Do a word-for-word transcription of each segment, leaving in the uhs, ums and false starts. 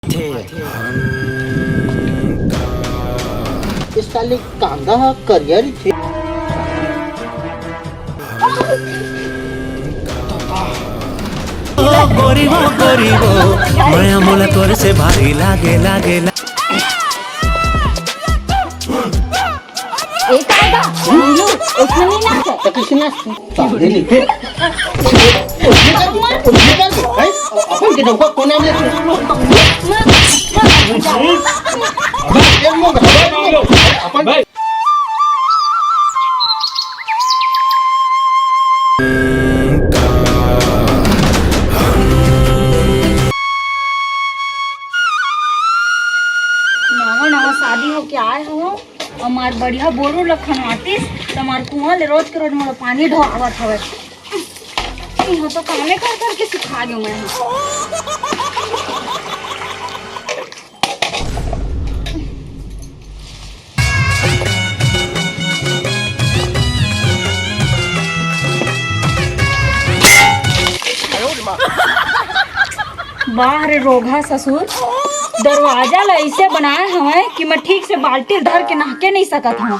थे। इस साले कांदा ह करिया रहिथे। ओ गोरी वो, गोरी वो, मया मोला तोर से भारी लागे, लागे, ला- ए, काय बा? नीलू, उठना नहीं ना? तो किसी ने सामने नहीं थे। उठने का, उठने का, भाई, अपन के डौका कोन नाम लेथे? अबे, ये मुंह का, अपन भाई। नवा नवा शादी होके आए हो, हमार बढ़िया बोरू ल खनवातिस, त हमार कुआं ले रोज के रोज मोला पानी ढोआवत हवय। इहाँ तो कामे कर कर के सिखा गेव मैं ह। वाह रे रोगहा ससुर, दरवाजा ल अइसे बनाए हवय कि मैं ठीक से बाल्टी ल धर के नहाके नइ सकत हंव।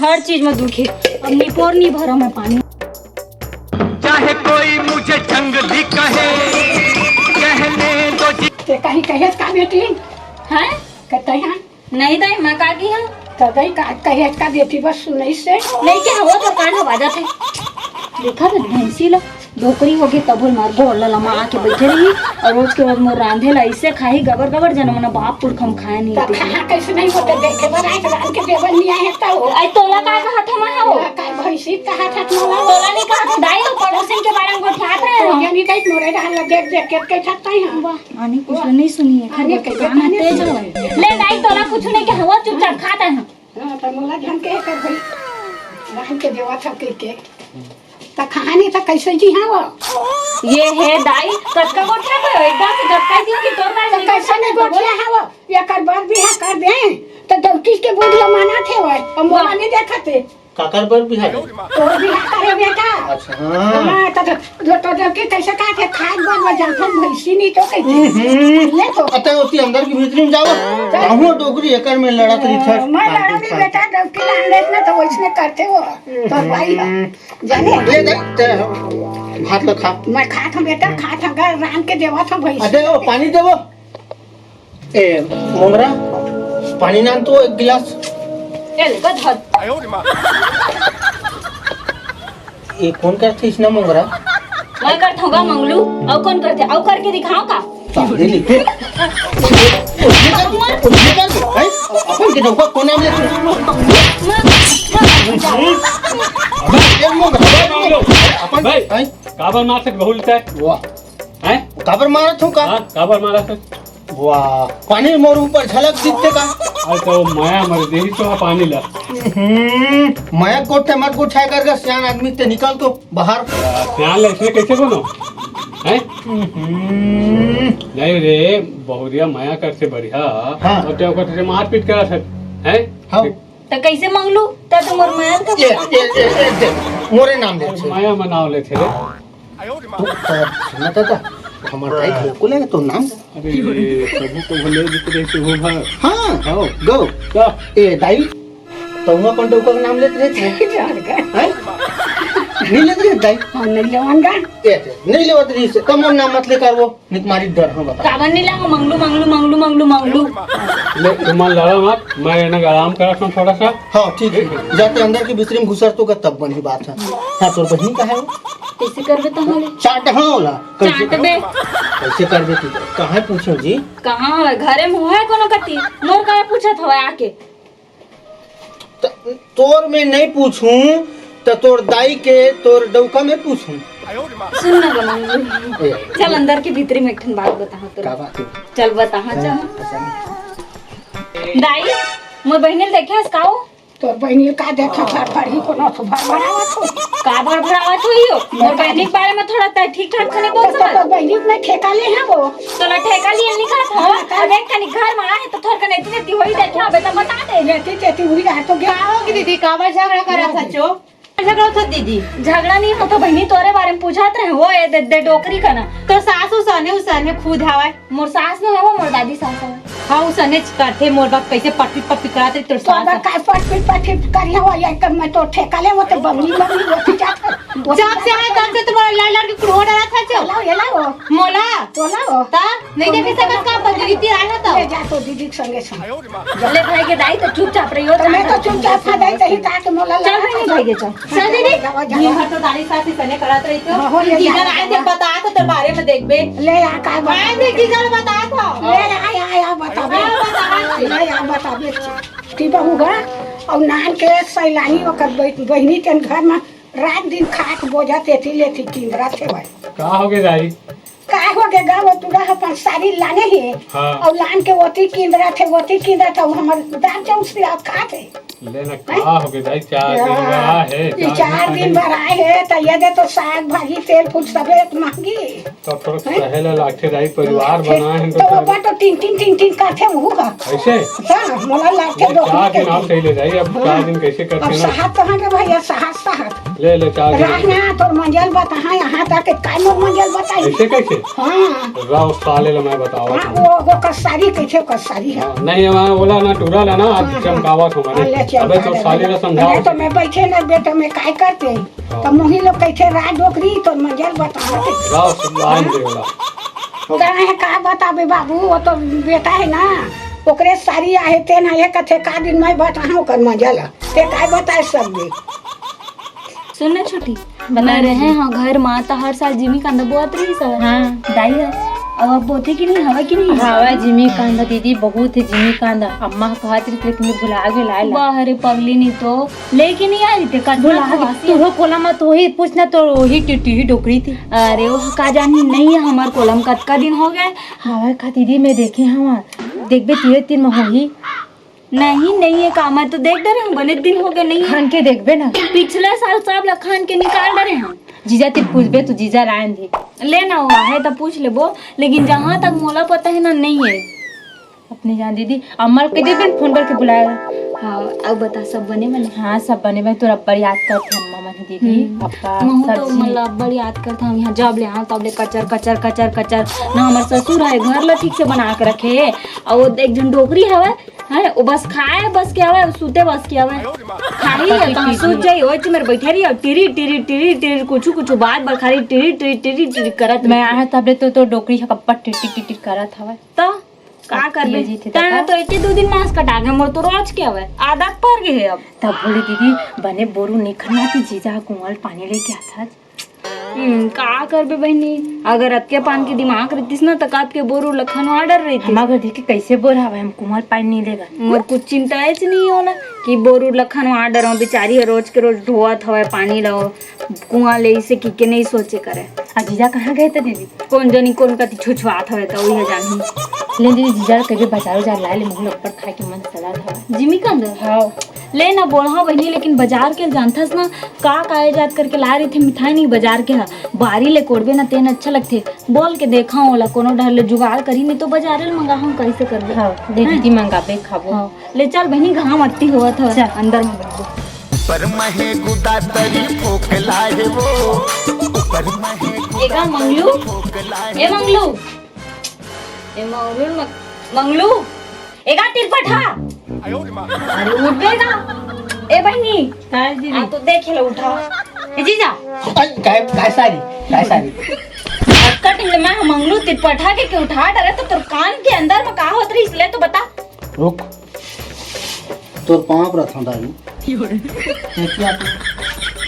हर चीज में दुखी। अब निपोर नहीं भरो मैं पानी। चाहे कोई मुझे जंगली कहे, कहने दो जी। ते कहीं कहे का बेटी? हैं? कहते हैं। नहीं दाई, मैं का की हूँ? तो दाई का कहे का बेटी बस सुनई से। नहीं क्या हुआ तो कान हो बाजा थे। देखा तो भैंसी ला। डोकरी होगे तभो मार गोड़ ला लमा आके बैठे रही। और रोज के रोज मोर रांधे ला इसे खाही गबर गबर, जना मना बाप पुरखा म खाए नहीं तब देखे। कहाँ कैसे नहीं होते देखे बर आज राम के देवर नहीं आए तो। आई तोला का कहा था मैं हो? का भैंसी कहा था तोला? तोला नहीं कहा था दाई, वो पड़ोसिन के बारे में गोठियात रहे हो। ये नहीं दाई मोरे रहल देख देख के कैसा ताई हम। वाह, आनी कुछ नहीं सुनी है, आनी खबर के कैसे कान आनी तेज सुनी? हो। ले दाई तोला कुछ नहीं के हवा चुपचाप खाता है। हाँ, त मोला झन के कर भाई, राम के देवा था के के। त खानी त कैसे जी हाँ वो? ये है दाई, कतका गोठिया को एकदम से जब कह दियो कि तोर दाई त नहीं कैसे नहीं गोठिया। गोठिया है वो? ये कर बर भी है कर दे, त दौतीस के बोझ ला माना थे वो, हम वो वाह। नहीं देखा थे। काकर बर भी है? तोर भी है करे बेटा। अच्छा, हाँ। हाँ, त, त, तो, तो, तो के कैसे कहा थे खाद बर वो जाफर भैंसी नहीं तो कैसे? हम्म। ले तो। अतः ओती अंदर की भीतरी में जाओ। चल। कहूँ डोकरी एकर में लड़त रही था। मैं लड़ा नहीं बेटा, दौतीस लान लेत ना तो वैसने करते हो। तो भाई, हम्म। जाने? ले दे, ते भात ला खा। मैं खात हूँ बेटा, खात हूँ, अगर राम के देवा था भैंस। अरे, ओ, पानी देवो। ए, मोंगरा, पानी नान तो एक गिलास। ए, ले, गद हद। ये कौन करथे इसने मोंगरा? मैं करथौं गा मंगलू, अउ कौन करथे? अउ करके दिखाओ का? सामने नहीं थे। उठने का, उठने का, हैं? अपन के डौका कोन नाम लेथे? अबे, ये मुंह का, अपन, भाई, हैं? काबर मारत हस बहू ल तैं? वाह। हैं? काबर मारत हूँ का? हाँ, काबर मारत हस? वाह, पानी मोर ऊपर झलक दिखते का? अरे तो मया मर देही तो पानी ला। हम्म, मया गोठे मत गोठाए कर गा, सियान आदमी ते निकल तो बाहर। आ, सियान ले इसने कैसे बनो? हैं? हम्म। नहीं रे, बहुरिया मया कर से बढ़िया। हाँ। और क्या ओकर से मारपीट करा सक? हैं? हाँ। त कैसे मंगलू? त तो मोर मया का ये, ये, ये, ये, दे, मोरे नाम ले छे। मया मनाव ले छे रे। तू, त, सुना था, था, हमर दाई घर को लेगा तो नाम। अरे, प्रभु को भले जितने से हो भा। हाँ, हाँ। गो। का? ए, दाई, तो हम अपन डौका का नाम लेते रहते हैं। जान का। हैं? नहीं लेते रहते दाई? हाँ, नहीं लेवन का। ए, नहीं लेवत रही से, कम नाम मत लेकर वो। नित मारी डर, हाँ, बता। काबर नहीं लाओ, मंगलू, मंगलू, मंगलू, मंगलू। ले, तुम मन लड़ा मत, मैं एनक आराम करत हूँ थोड़ा सा। हाँ, ठीक है। जाते अंदर के बिस्तरी में घुसर तो का तब बनी बात है। हाँ, तोर बहिनी का है वो? कैसे करबे तो हमारे? चाट हाँ होला। कैसे चाट बे। कैसे करबे तू? कहाँ है पूछो जी? कहाँ है? घरे में है कोनो कती? मोर का पूछत हवा आके? त-, तोर में नहीं पूछूं, त तोर दाई के, तोर डौका में पूछूं। सुन ना ग मंगलू। ए। चल अंदर के भीतरी में एक ठन बात बताहा तोर। का बात है? चल बताहा, हाँ, चल। पता नहीं। दाई, मोर बहिनी ल देखे हस का हो? तोर बहिनी ल का देखे, भर भर ही कोनो तो भर भरावत हो। का भर भरावत हो यो? मोर बहिनी के बारे में थोड़ा तै ठीक ठाक से नहीं बोल तो सकत? तोर बहिनी में ठेका ले है वो। तोला ठेका लिए नहीं कहत हो। हाँ, का? अब एक कनी घर में आए तो थोड़ कने इतने ती होई देखे, अबे तो बता दे। लेती तेती हुई रहा तो का क्या? होगी दीदी, काबर झगड़ा करा सचो? झगड़ा होत दीदी? झगड़ा नहीं होत बहिनी, तोरे बारे में पूछत रहे हो, ए दे, दे डोकरी का ना। तो सास उसने, उसने खुद हवय। मोर सास न हवय, मोर दादी सास हवय। हाँ, उसने करथे, मोर बाप कैसे पटपी पटपी करत रही तोर तो सास। अगर का पटपी पटपी करी हो, ये कर मैं तो ठेका ले, वो तो बंगली बंगली वो तो जात। जब से है तब से तुम्हारा लड़ लड़ के कुड़वा डरा था जो। लाओ, ये लाओ। मोला। तो लाओ। ता? नहीं देखे सकत का बजरीती आए ना तो। ले जा तो दीदी के संगे संग। ले भाई के दाई तो चुपचाप रहियो, तो मैं तो चुपचाप खा जाई, तही ताके मोला चल लगा भाई, था। भाई के चल। चल दीदी। जाओ, जाओ। दिन भर तो दादी सास ही सने करत रही तो। हाँ, हो, ले जा, जीजा जा, आए थे, जा। बता तो तेरे बारे में देखबे। ले आ, का बात? आए थे, जीजा ने बता था। ले आ, आ, आ, बताबे। हाँ, बता। ले आ, बताबे। की बहू बा, और नान के सैलानी ओकर बह-, बहिनी के घर में रात दिन खाक बोझा तेती लेती किंदरा थे भाई। का हो गए दाई? का हो गे गा, वो टूरा अपन साड़ी लाने हे। हाँ। और लान के ओती किंदरा थे, ओती किंदरा था, वो हमर दाल चाउर से आप खात हे। ले ना, का हो गे दाई, चार दिन रहा है, ई चार चार दिन दिन। भर आए हे, तो ये दे तो साग भाजी, तेल फूल सबे महंगी। तो थोड़ा हैं? सहेला लागथे दाई, परिवार लागथे। बनाए हैं तो तो वो सारे। बा तो टिन टिन टिन टिन करथे, वो का। ऐसे? हाँ, मोला लागथे ये डोकरी चार के दिन आप दिन। सही ले जाइए, अब हाँ। चार दिन कैसे करते अब ना? साहब कहाँ के भैया, साहब, साहब। ले, ले, चार दिन। राजना, तोर मंजल बताहा, यहाँ तक के काय मोर मंजल बताई? ऐसे कैसे? हाँ। राव साले ला मैं बतावा हाँ, था। वो, वो कसारी कैसे कसारी है? हाँ, नहीं, मैं बोला ना, टूरा ला ना, आज हाँ, हाँ। चमकावा था हाँ, मैंने। ले, चल, अबे, तो चल, साले ले। ला समझाओ। नहीं तो मैं बैठे ना, बेटा, मैं काय करते? हाँ। तो मोही लोग कैसे राज डोकरी, तोर मंजल बतावा। राव सुल्लान देवला। कहाँ है, का बताबे बाबू, वो तो बेटा है ना, ओकरे सारी आहे, ते ना, ये कथे का दिन मैं बताहा ओकर मंजल। ते काय बताए सब दे? सुन ना छोटी, बता मैं रहे हैं घर मा, त हर साल जिमी कांदा बोआत रहिस हवय। हाँ। दाई ह, अब, अब बोथे कि नहीं, हवय कि नहीं? हवय जिमी कांदा दीदी, बहुत है जिमी कांदा। अम्मा ह कहत रहिस, लेकिन मैं भुला गे लाए ला। वाह रे पगली, नहीं तो लेके नहीं आ रही थे, कतना भुला गे। खवासी। तोरो कोला म तो ही पूछना, तो वही टिटी ही डोकरी थी। अरे वो का जानी नहीं है हमार कोला म, कतका दिन हो गए। हवय का दीदी, मैं देखे हवा, देखबे तीरे तीर म होही। नहीं, नहीं है का, मैं तो देख डरे हूँ, बने दिन हो गए, नहीं है। खान के देखबे ना। पिछले साल सब ला खान के निकाल डरे हैं। जीजा ते पूछबे तो जीजा लायन दे। ले ना, वो आहे तो पूछ लेबो, लेकिन जहाँ तक मोला पता है ना, नहीं है। अपने जान दीदी, अम्मा के दे दिन फोन करके बुलाया। हाँ, अब बता, सब बने बने? हाँ, सब बने बने। तोर अब्बड़ याद करथे अम्मा मन दीदी, हम्म। अब्बा, महू तो सब चीज। मतलब अब्बड़ याद करथे हम यहाँ जब ले आए तब ले कचर, कचर, कचर, कचर। ना हमार ससुर है, घर ला ठीक से बना के रखे, और वो एक झन डोकरी हवय, हैं, वो बस खाए बस के आवे, सूते बस के आवे। खाही है, कहाँ सूत जाई, ओए मेरे बैठे रही, टिरी, टिरी, टिरी, टिरी, कुछ, कुछ बात बखारी, टिरी, टिरी, टिरी, टिरी करत मैं रही। आया तब ले तो, तो डोकरी ह कप्पा टिटी, टिटी करत हवय। तो का करबे? ये जी थे तैं तो। तो एक दो दिन मांस कटा गए, मोर तो रोज के आवे, आदत पड़ गई है अब। तब बोले दीदी, बने बोरू नहीं खना थी, जीजा कुंवाल पानी लेके आता। हम्म, का करबे बहिनी, अगर अतके पान के दिमाग रहतीस ना, त कात के बोर उर लखन ऑर्डर रहतीस। हम अगर देखे कैसे बोर हवे, हम कुमार पाइन नहीं लेगा। मोर कुछ चिंता है नहीं होला कि बोर उर लखन ऑर्डर हो, बेचारी है रोज के रोज ढोवत हवे पानी लो कुआं ले, इसे की के नहीं सोचे करे। आ जीजा कहाँ गए थे दीदी? कौन जनी कौन कति छुछुआत हवे त उहे जानही। ले दीदी, जीजा कभी बाजार उजार ला ले, मुँह ऊपर खाए के मन चला था। जिमी कंद? हाँ। ले ना बोलहा बहिनी, लेकिन बाजार के जानथस ना, का काए जात करके लाए रहिथे मिठाई नहीं बाजार के ह। बारी ले कोड़बे ना तेन अच्छा लगथे। बोल के देखा ओला, कोनो डहर ले जुगाड़ करी, नहीं तो बाजारे ले मंगाहूँ, कैसे करबे? हाँ, दे हैं? दीदी, मंगाबे खाबो। हाँ, ले चल बहिनी, घाम अट्टी होवत ह, चल। अंदर में बैठ। ऊपर महे गुदा तरी फोकला हे वो, ऊपर महे गुदा एगा मंगलू, तरी फोकला हे ए मंगलू। ए मंगलू, म-, मंगलू, एगा तिरपठा। अरे उठबे गा। ए बहिनी, काय दीदी? आ तो देखे ला उठा। ए जीजा। अरे, काय, काय सारी, काय सारी? अक्का टिंग मैं मंगलू तिरपठा के, के उठा डरे तो तोर कान के अंदर में का होत रही, इसलिए तो बता। रुक, तोर पाँव परत हँव दारू। देखिया तू,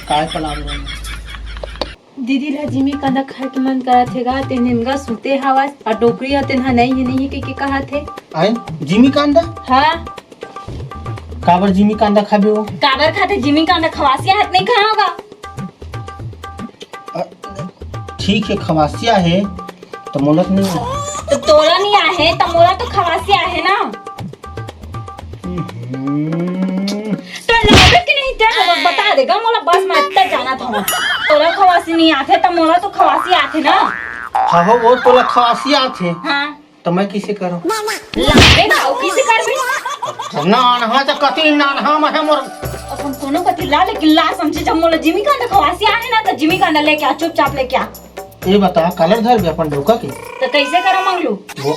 काय पलाव रहे? दीदी ला जिमी कांदा खाए के मन करत हे गा, ते निमगा सुते हवस, अउ डोकरी ह तेन ह नहीं हे, नहीं हे के, के कहत हे। आए, जिमी कांदा? हाँ। काबर जिमी कांदा खाबे वो? काबर खाथे जिमी कांदा? खवासिया हाथ नहीं खाओगा। अ, ठीक हे, खवासिया हे, त मोला तो नहीं आए। त तोला नहीं आए हे, त मोला तो खवासिया आए हे ना। हम्म। तो लागे कि नहीं, तें मोला बता देगा, मोला बस में अत्ता जाना था। तोला खवासी नहीं आथे, त मोला तो खवासी आथे ना। हाँ, हो, वो तोला खवासी आथे। हाँ। त मैं किसे करूँ? लागे ना, वो किसे करबे? नानहा त कति नानहा में हे मोर। कोनो कति ला, लेकिन ला समझे, जब मोला जिमी कांदा खवासी आहे ना, त जिमी कांदा लेके आ, चुपचाप लेके आ। ए बता, कालर धरबे अपन डौका के? त कइसे करा मंगलू? वो,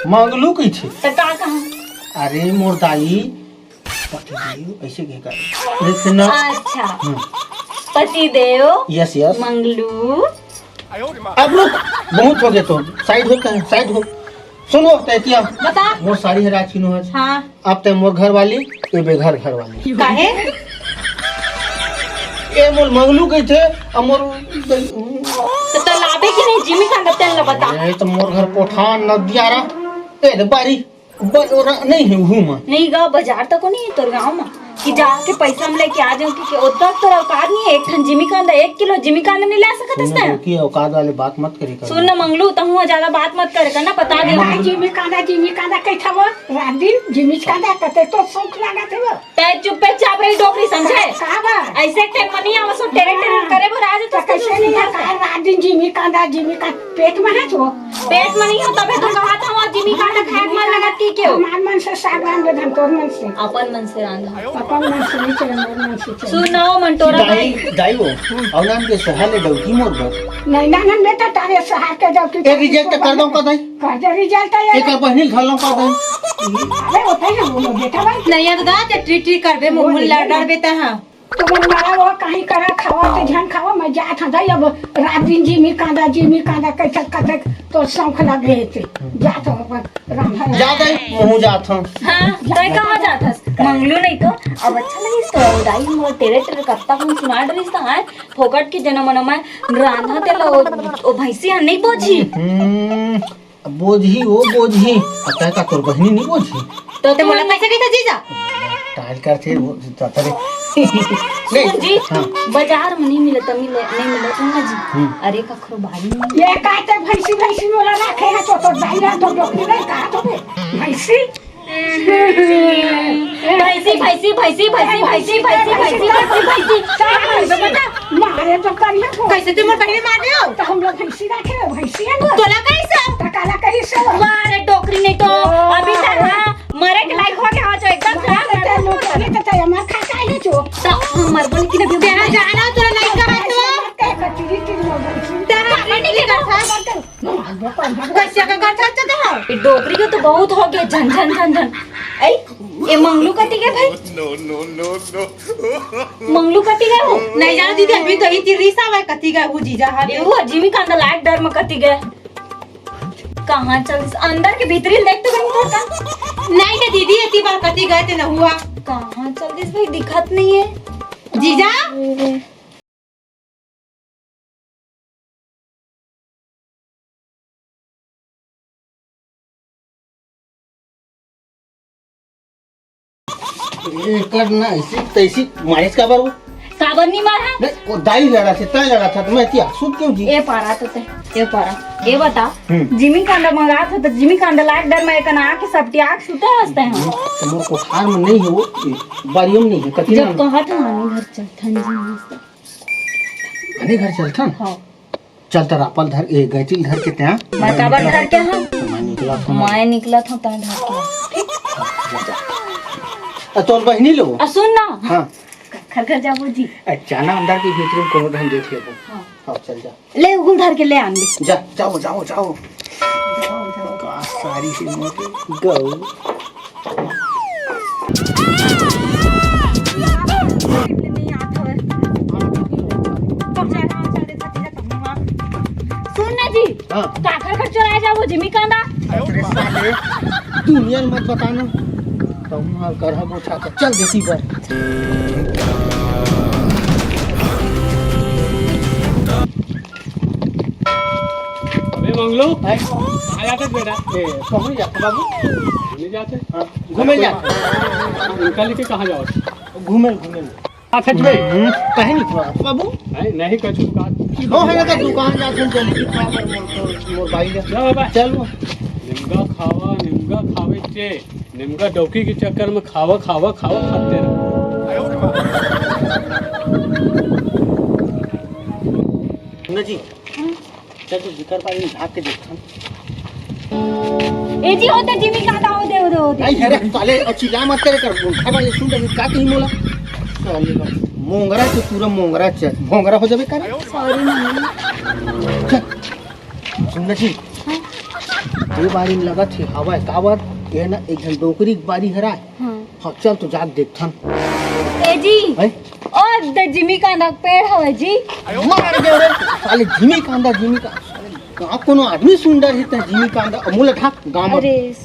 मंगलू कइसे? त का कहा? अरे मोर दाई, पति देव, अइसे कहे कर। देख ना। अच्छा। हम्म। पति देव, Yes, yes। मंगलू। अब रुक, बहुत हो गए तो, side हो, side हो। सुनो, तैतिया। बता। मोर साड़ी हरा छिनो आज। हाँ। अब तै मोर घर वाली, ये बेघर घर वाली। काहे? ए मोर मंगलू कहिथे, अब मोर तो, तो लाबे कि नहीं, जिमी कांदा तेन ला बता। ए, तो मोर घर पोठान नदियारा। ए, रे बारी, ब-, ओरा नहीं है, हूँ मैं। नहीं गा, बाजार तक नहीं है तोर गाँव में कि जाके पैसा में लेके आ जाऊँ, क्योंकि ओतना तोर औकात नहीं है, एक ठन जिमी कांदा, एक किलो जिमी कांदा नहीं ला सकत हस सुन, ना। की औकात वाली बात मत करी कर। सुन ना मंगलू, तहूँ ज्यादा बात मत करे कर ना, बता दे। मंगलू। जिमी कांदा, जिमी कांदा कहिथे वो, रात दिन जिमी कांदा कते तो शौक लागत है वो। तै चुप्पे चाप रही डोकरी, समझे? का बा? ऐसे टाइम मनी आवा सो टेरे टेरे करे बर आ जात तो कैसे नहीं है? का रात दिन जिमी कांदा, जिमी कांदा, पेट में है छो? पेट में नहीं हो, तबे तो कहा था वहाँ जिमी कांदा खाए के मन लगा ती क्यों? हमार मन से साग रांध दे, हम तोर मन से। अपन मन से रांधा। अपन मन से नहीं चले, मोर मन से चले। सुन ना ओ मंटोरा दाई, भाई। दाई वो, और नाम के सहाले डौकी मोर बर। नहीं ना, ना, बेटा, तारे सहार के डौकी ए, reject कर दो का दाई? कर दे reject है यार। एक बहिनी घर लो का दाई? अरे, होता है ना, वो बेटा भाई। नहीं, ये तो दादा, टी टी करबे, मुंह वो मुंह नहीं लड़ ना। डरबे ता, हाँ। तो मन मारा वो कहीं करा खावा, तो झन खावा, मैं जात हूँ, जाई अब रात दिन जिमी कांदा, जिमी कांदा, कैसे कते तो शौक लगे थे। जात हूँ अपन रांधा। जा दाई, मुँह जात हूँ। हाँ, तो ये कहाँ जात हस? मंगलू नहीं तो, अब अच्छा लगिस तो, दाई मोर टेरे टेरे कत्ता हम सुना डरिस तो, हाँ, फोकट के जना मना मैं रांधा तेला ओ, ओ भैंसी हन नहीं बोझी। हम्म। अब बोझही, वो बोझही। अब तय का तोर बहिनी नहीं बोझही? तो ते मोला कैसे कहिथे जीजा? टाल करथे वो ततरे। नहीं, सुन जी, हाँ। बाजार में नहीं मिले तो मिले, नहीं मिले तो ना जी। हम्म। अरे कखरो बारी में। ये का ते भैंसी, भैंसी मोला राखे है तो, तो दाई ला तो डोकरी नहीं कहा तो बे। भैंसी? भैंसी, भैंसी, भैंसी। मारे तो करिया को। कैसे तू मोर बहिनी मार दे हो? तो हम लोग भैंसी रखे हो, भैंसी है ना। तोला कैसे? तो काला कही से। वाह रे डोकरी नहीं तो। अभी तक हाँ, मरे के लायक हो गया हो जो एकदम खराब है। तो लोग नहीं तो तय हमार खा खा ले जो। तो हम मर बोल की ना भी तेरा जाना तोरा नहीं कहा तो। तेरा नहीं निकल था। कैसे का घर चलते हो? ये डोकरी के तो बहुत हो गया, झन, झन, झन, झन। ऐ, ये मंगलू कति गए भाई? No, no, no, no। Manglu कति गए हो? नहीं जानो दीदी, अभी तो इतनी रीस आवे, कति गए हो जीजा, हाँ। ये वो जिमी कांदा लायक डर में कति गए। कहाँ चल, अंदर के भीतरी देख तो कहीं तो का? नहीं, नहीं दीदी, इतनी बार कति गए थे ना हुआ। कहाँ चल दिस भाई, दिखत नहीं है। जीजा? एकर ना ऐसी तैसी मारिस काबर वो? काबर नहीं मारा? नहीं, वो दाई लड़ा थे, तय लड़ा था, तो मैं क्या सूत क्यों जी? ए पारा तो ते, ए पारा, ए बता, हम्म। जिमी कांदा मंगा था, तो जिमी कांदा लाग डर में एक ना आके सब त्याग सुते हंसते हैं। हम्म, तो मोर कोठार में नहीं है वो, बारियों में नहीं है, कथी जब नाम? कहा था नानी घर चल, ठंडी मस्त। नानी घर चलथन? हाँ। चल, त रापल धर, ए, गैचिल धर के त्या। मैं काबर धर के हूँ? मैं निकला था। मैं निकला था, तैं धर के। आ, तोर बहिनी लो। आ, सुन ना। हाँ। खर खर जाबो जी। आ, जाना अंदर के भीतर में कोनो ढंग देख लेबो। हाँ। हाँ, चल जा। ले, उगुल धर के ले आन दे। जा, जाओ, जाओ, जाओ। जाओ, जाओ। का सारी से मोटे गऊ। सुन ना जी, हाँ। काखर घर चोराए जाबो जिमी कांदा? अरे साले, दुनिया में मत बताना। तुम हमार करहा गोछा कर चल देती बर। अबे मंगलू, हैं? कहाँ जाते बेटा? ए, कहूँ जाते बाबू? घूमे जाते? हाँ, घूमे जाते। इनका लेके कहाँ जाओ? घूमे, घूमे। अच्छा, चुप। हम्म, कहीं नहीं थोड़ा, बाबू। नहीं, नहीं, कछु का। ओ, है ना, दुकान जाते हैं, जल्दी खा कर मोर, मोर, मोर भाई का। जा बाबा। चल वो। निमगा खावा, निमगा खावे चे। निमगा डौकी के चक्कर में खावा, खावा, खावा खाते रहो। सुन जी, चल तो जिकर पारी में झाँक के देखथन। ए जी, होते जिमी कांदा, होते, होते, होते। नहीं, अरे, साले, और चिल्ला मत करे कर, बुढ़ा भाई, सुन, अभी का कहीं बोला? मोंगरा तो पूरा मोंगरा चल, भोंगरा हो जाबे का रे। Sorry mummy. चल, सुन ना जी, हाँ? दो बारी में लगत हे हवाए काबर, ये ना एक झन डोकरी के बारी हराए। हाँ। हाँ, चल तो जाके देखथन। ए जी। हैं? ओ, द जिमी कांदा के पेड़ हवे जी। मार दे रे, साले जिमी कांदा, जिमी कांदा। साले गाँव कोनो आदमी सुन डरही त जिमी कांदा, मोला ढाक गाँव में। अरे।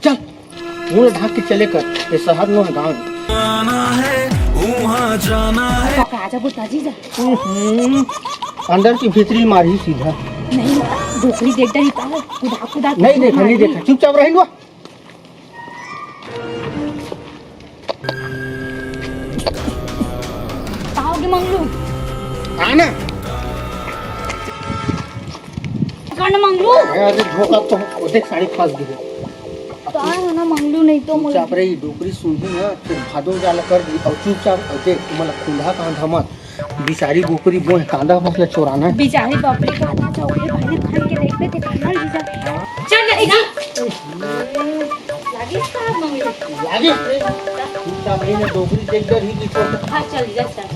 चल, मोला ढाक के चले कर, ये शहर नो हे गाँव। पापा, आजा बोलता जीजा। हम्म, अंदर की भीतरी मारही सीधा। नहीं, डोकरी देख डरही ता, कुदा, कुदा, नहीं देखा, नहीं देखा, चुपचाप रही लो। आओगे मंगलू? आना। कौन मंगलू? अरे धोखा तो, वो देख साड़ी फंस गई है। तो आए हो ना मंगलू, नहीं तो मुझे चुपचाप रही, डोकरी सुनही ना, फिर भादो जाला कर दी और चुपचाप और देख, तुम्हारा खुंधा कांधा मत। बिचारी बोकरी बोहे कांदा फसला चोराना है। बिचारी बकरी कांदा चोकरी भाजी खान के देखबे ते कांदा लीजा। चल ले जा। लागिस का मंगलू? लागिस रे। तू चापड़ी में डोकरी देख डर ही की छोड़। हाँ, चल जा, चल।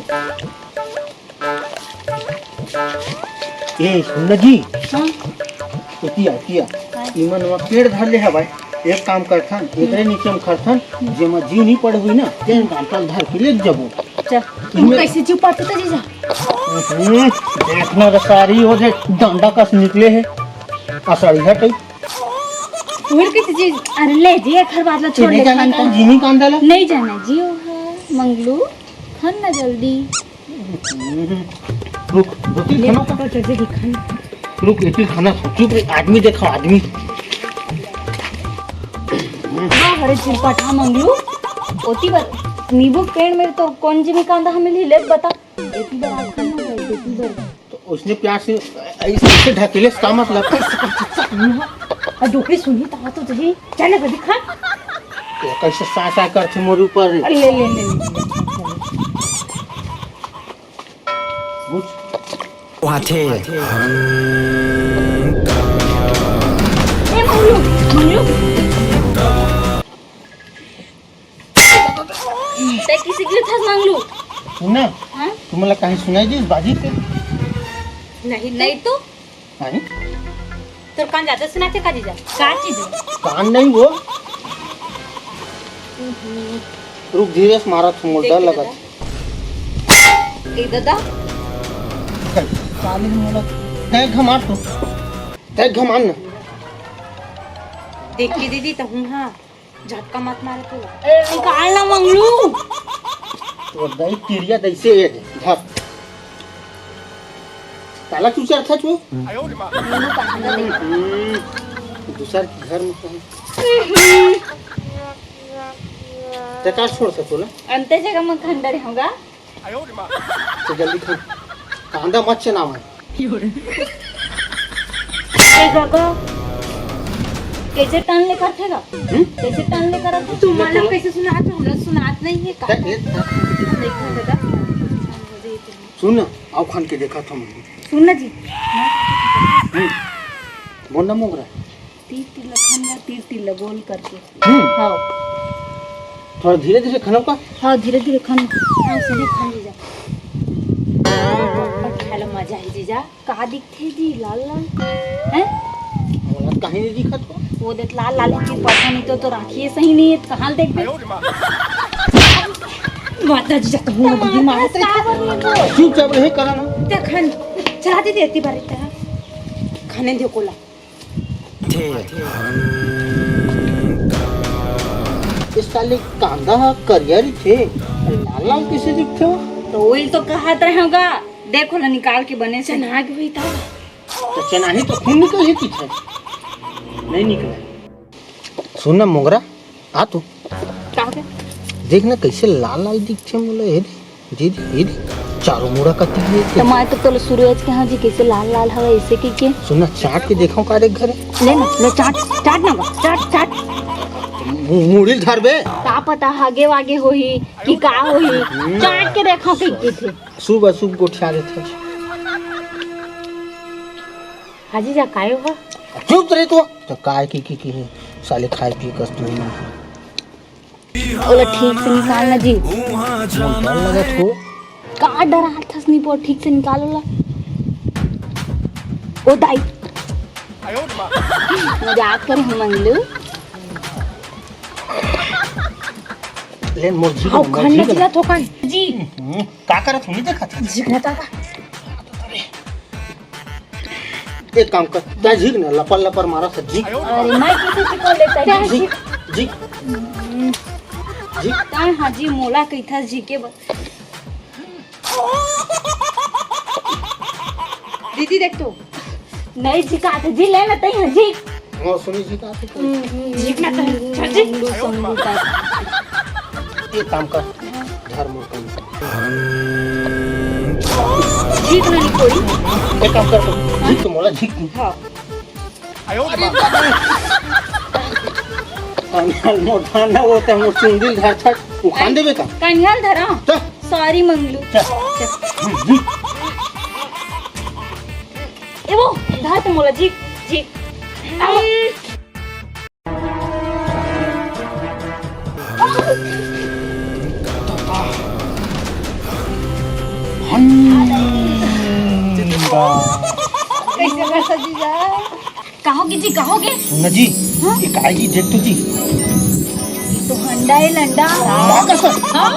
ए, सुन ना जी। हाँ। तो किया, किया। हाँ। इमन वहाँ पेड़ धर ले है भाई। एक काम करथन, एकरे नीचे में खरथन, जेमा जीव नहीं पड़ हुई ना, तेन गांठल धर के ले जबो। चल, तू इमे- कैसे जीव पाते था जीजा? हम्म, देखना रे सारी, वो देख, डंडा कस निकले है, असड़िया टाइप। उड़ के तो जी, अरे ले जी, एक हर बात ला छोड़ तेरे दे, जाने खान का का। जीनी कांदा ला? नहीं जाना जी, वो है मंगलू, खान ना जल्दी। हम्म, रुक, रुक, ले, खाना। पकड़ के दे, खाना। रुक, एक ही खाना, चुप रे, आदमी देखा, आदमी। वाह, अरे चिरपटा मंगलू, ओती बर, नींबू के पेड़ में तो कौन जीनी कांदा हमें ले बता? एती बर आखन ना भाई, एती बर। तो उसने प्यार से ऐसे, ऐसे ढकेले, इसका मतलब? आ डोकरी सुनी तो, तो जही, चल ना कभी खा। तो कैसे सा सा करथे मोर ऊपर रे? अरे ले, ले, ले, ले। बुझ। वहाँ थे। ए मंगलू, मंगलू। ते किसी के था मंगलू? सुना? हाँ? तुमला कहीं सुनाई दी बाजी से? नहीं, नहीं तो। नहीं? तोर कान ज्यादा सुनाथे का जीजा? का चीज? कान नहीं वो। रुक, धीरे से मारा, तुम डर लगा। ए दादा। साले मोला। तै घमार तो। तै घमार ना। देख के दीदी, तो हूँ हाँ। झटका मत मारे तू। ए, निकाल ना मंगलू। तो दई तिरिया दैसे ए दे, धर। ताला क्यों चढ़ता छो? हम्म, दूसर के घर में कहीं। ते का छोड़ सको ना? अंते जगह में खंडर होगा। तो जल्दी खा। कांदा मत चनावा। ए गगा, कैसे टन ले करथे गा? हम्म? कैसे टन ले करत हे? तुम्हारा कैसे सुनात हो? हमरा सुनात नहीं है का? ए, ए, देखो दादा। सुन, आओ खान के देखा था मैं। सुन ना जी। हम्म। बोल ना मोगरा। तीर तीर लखन या तीर तीर लगोल करके। हम्म। हाँ। थोड़ा धीरे धीरे खाना का। हाँ, धीरे धीरे खाना। हाँ, सही खान जीजा। पक्का खाए ला मजा है जीजा। का दिखथे जी लाल लाल? हैं? ओला काहे नहीं दिखत हो? वो देख लाल लाल की पता नहीं तो, तो राखी है सही नहीं है, कहाँ देखबे? माता जीजा तो मुंह में मारत रहे। चुपचाप रहे करा ना। ते खान चला दे देती बारे तेरा। खाने दे कोला। थे। इस साले कांदा हा करिया रहिथे, लाल लाल कैसे दिखथे वो? तो वही तो कहत रहे होगा, देखो ना निकाल के बने से। चना के हुई था। तो चना ही तो खून निकल ही पीछे। नहीं निकला। सुन ना मोगरा, आ तू। का हो गया? देख ना कैसे लाल लाल दिखथे मोला, ये दे, जी दे, ये दे, चारों मुड़ा कति ले। तो मैं तो कल सूरज के हाँ जी कैसे लाल लाल हवा ऐसे की के। सुन ना, चाट के देखो का रे घरे। ले ना, ले चाट, चाट ना बा, चाट, चाट। मु-, मुड़ी धरबे। का पता हागे वागे होही कि का होही, चाट के देखो कही के थे। शुभ अशुभ गोठिया देथे। हाजी जा कायो हा? चुप रहे तू। तो काय की, की, की है? साले खाए पिए कस तू ही नहीं। ओला ठीक से निकाल ना जी। मोर डर लगत हो। का डराथस निपोर, ठीक से निकाल ओला। ओ दाई। मजाक करे हँव मंगलू। ले मोर झीक हाव, ना, मोर खन झीक ना। नचिया थोकन। जी। हम्म, का करत हँव, नइ देखत हस? झीक ना ताका। एक काम कर, तैं झीक ना, लपर लपर मारत हस, झीक। अरे, मैं किसे झीको लेता है? झीक, झीक। झीक। तैं हाँ जी, मोला कहिथस झीके बर। दीदी देख तो। नइ झिकात हे जी, ले ना तैं हाँ झिक। हाँ, सुनी झिकात हे तो। हम्म, हम्म, झिक ना तैं, हम्म, छोड़ जी। हम्म, हम्म, हम्म। एक काम कर, धर मोर कन से। झिक ना निपोरी। एक काम कर तो, झिक तो मोला, झिक तू। हाँ। अरे बाप रे। कनिहाल मोटा ना होता, मोर चुंदी ल धर छट, उखान देबे का? कनिहाल धरा? चल। Sorry मंगलू। चल। चल। ए वो, धर तो मोला, झिक, झिक। कइसे बस जीजा? कहोगे जी, कहोगे? सुन ना जी, हाँ? ये काय जी, देख तो जी। ये तो हंडा है, लंडा। माँ कसम। हाँ।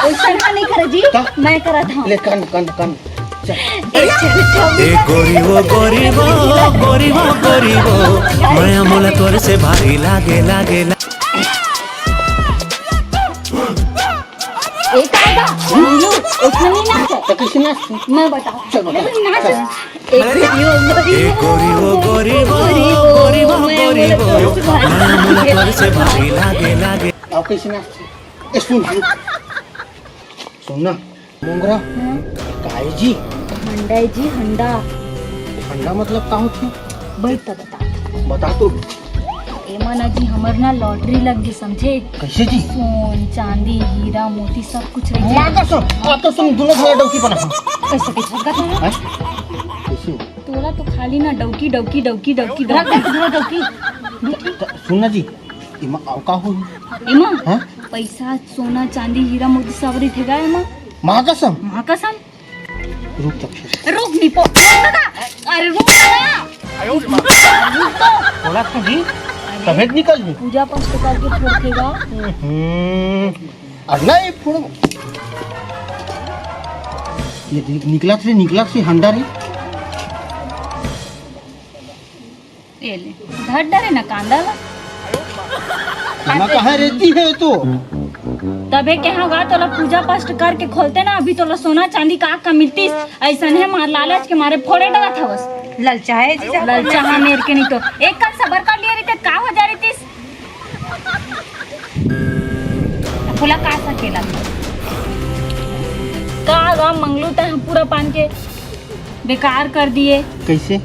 ओइसन का नहीं करे जी, का? मैं करत हँव। ले कन, कन, कन। चल। ए, चल, चल। ए गोरी वो, गोरी वो, गोरी वो, गोरी वो, मया मोला तोर से भारी लागे, लागे, ला- ए, का बा? नीलू, ओइसन नहीं नाच। तो कइसे नाच? मैं बतावँव। चल, बता। नहीं, नाच। चल। ए गोरी वो, गोरी वो, गोरी वो, गोरी वो, मैं गोरी बोला वो, तोर से भारी मया मोला तोर से भारी लागे, लागे। अब कइसे नाच? ए, सुन, सुन। सुन ना, मोंगरा। हाँ? काय जी? हंडा है जी, हंडा। हंडा मतलब का होथे? बैठ त बता। बता तो। एमा ना जी, हमर ना lottery लग गे, समझे? कइसे जी? सोन, चांदी, हीरा, मोती, सब कुछ रही। माँ कसम, आप तो सुन, दोनों भाई डौकी बना। कइसे, कइसे, बता। हैं? कइसे? तोला तो खाली ना डौकी, डौकी, डौकी, डौकी, रख दे, डौकी। दोनों डौकी। त, त, सुन ना जी, एमा अउ का होही? एमा? हाँ? पइसा, सोना, चांदी, हीरा, मोती सब रहिथे गा एमा। माँ कसम? माँ कसम। रुक त फेर। रुक निपोर, रुक ना। अरे रुक ना। रुक तो। बोला तू जी, अरे, तभे त निकल जी। पूजा पाठ तो करके फोड़थे गा। हम्म। अरे नहीं फोड़ो। ये देख, निकलत हे, निकलत हे हंडा रे। ए ले, धर डरे ना कांदा ला। ना कहाँ रहती है तो? तभे कहेंव गा, तोला पूजा पाठ करके खोलते ना, अभी तोला सोना चांदी का का मिलतिस, अइसने मार लालच के मारे फोड़े डरत हवस। ललचाए जीजा। ललचाहा मेर के नहीं तो। एक कन सबर कर लिहे रहिते, का हो जाय रहितिस? बोला का सकेला? का गा मंगलू, तैं पूरा पान के बेकार कर दिहे। कइसे?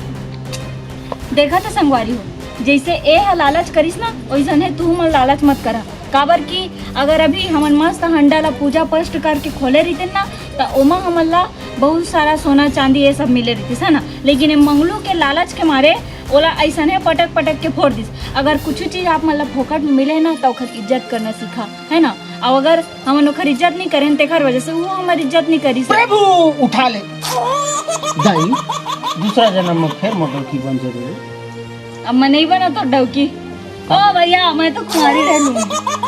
देखा तो संगवारी हो, जइसे ए ह लालच करिस ना, ओइसने तुहू मन लालच मत करा। काबर कि अगर अभी हमन मस्त हंडा ला पूजा पाठ करके खोले रहितेन ना, त ओमा हमन ला बहुत सारा सोना चांदी ये सब मिले रहितिस, है ना। लेकिन ए मंगलू के लालच के मारे ओला अइसने पटक पटक के फोड़ दिस। अगर कुछ चीज आप मन ला फोकट में मिले ना, त ओकर इज्जत करना सीखा, है ना। अउ अगर हमन ओकर इज्जत नहीं करेन, तेकर वजह से वो हमर इज्जत नहीं करिस। प्रभु उठा ले। दाई, दूसरा जन्म में फेर मोर डौकी बन जरूर। अब मैं नहीं बना तो डौकी। ओ भैया, मैं तो कुंवारी रह लूंगी।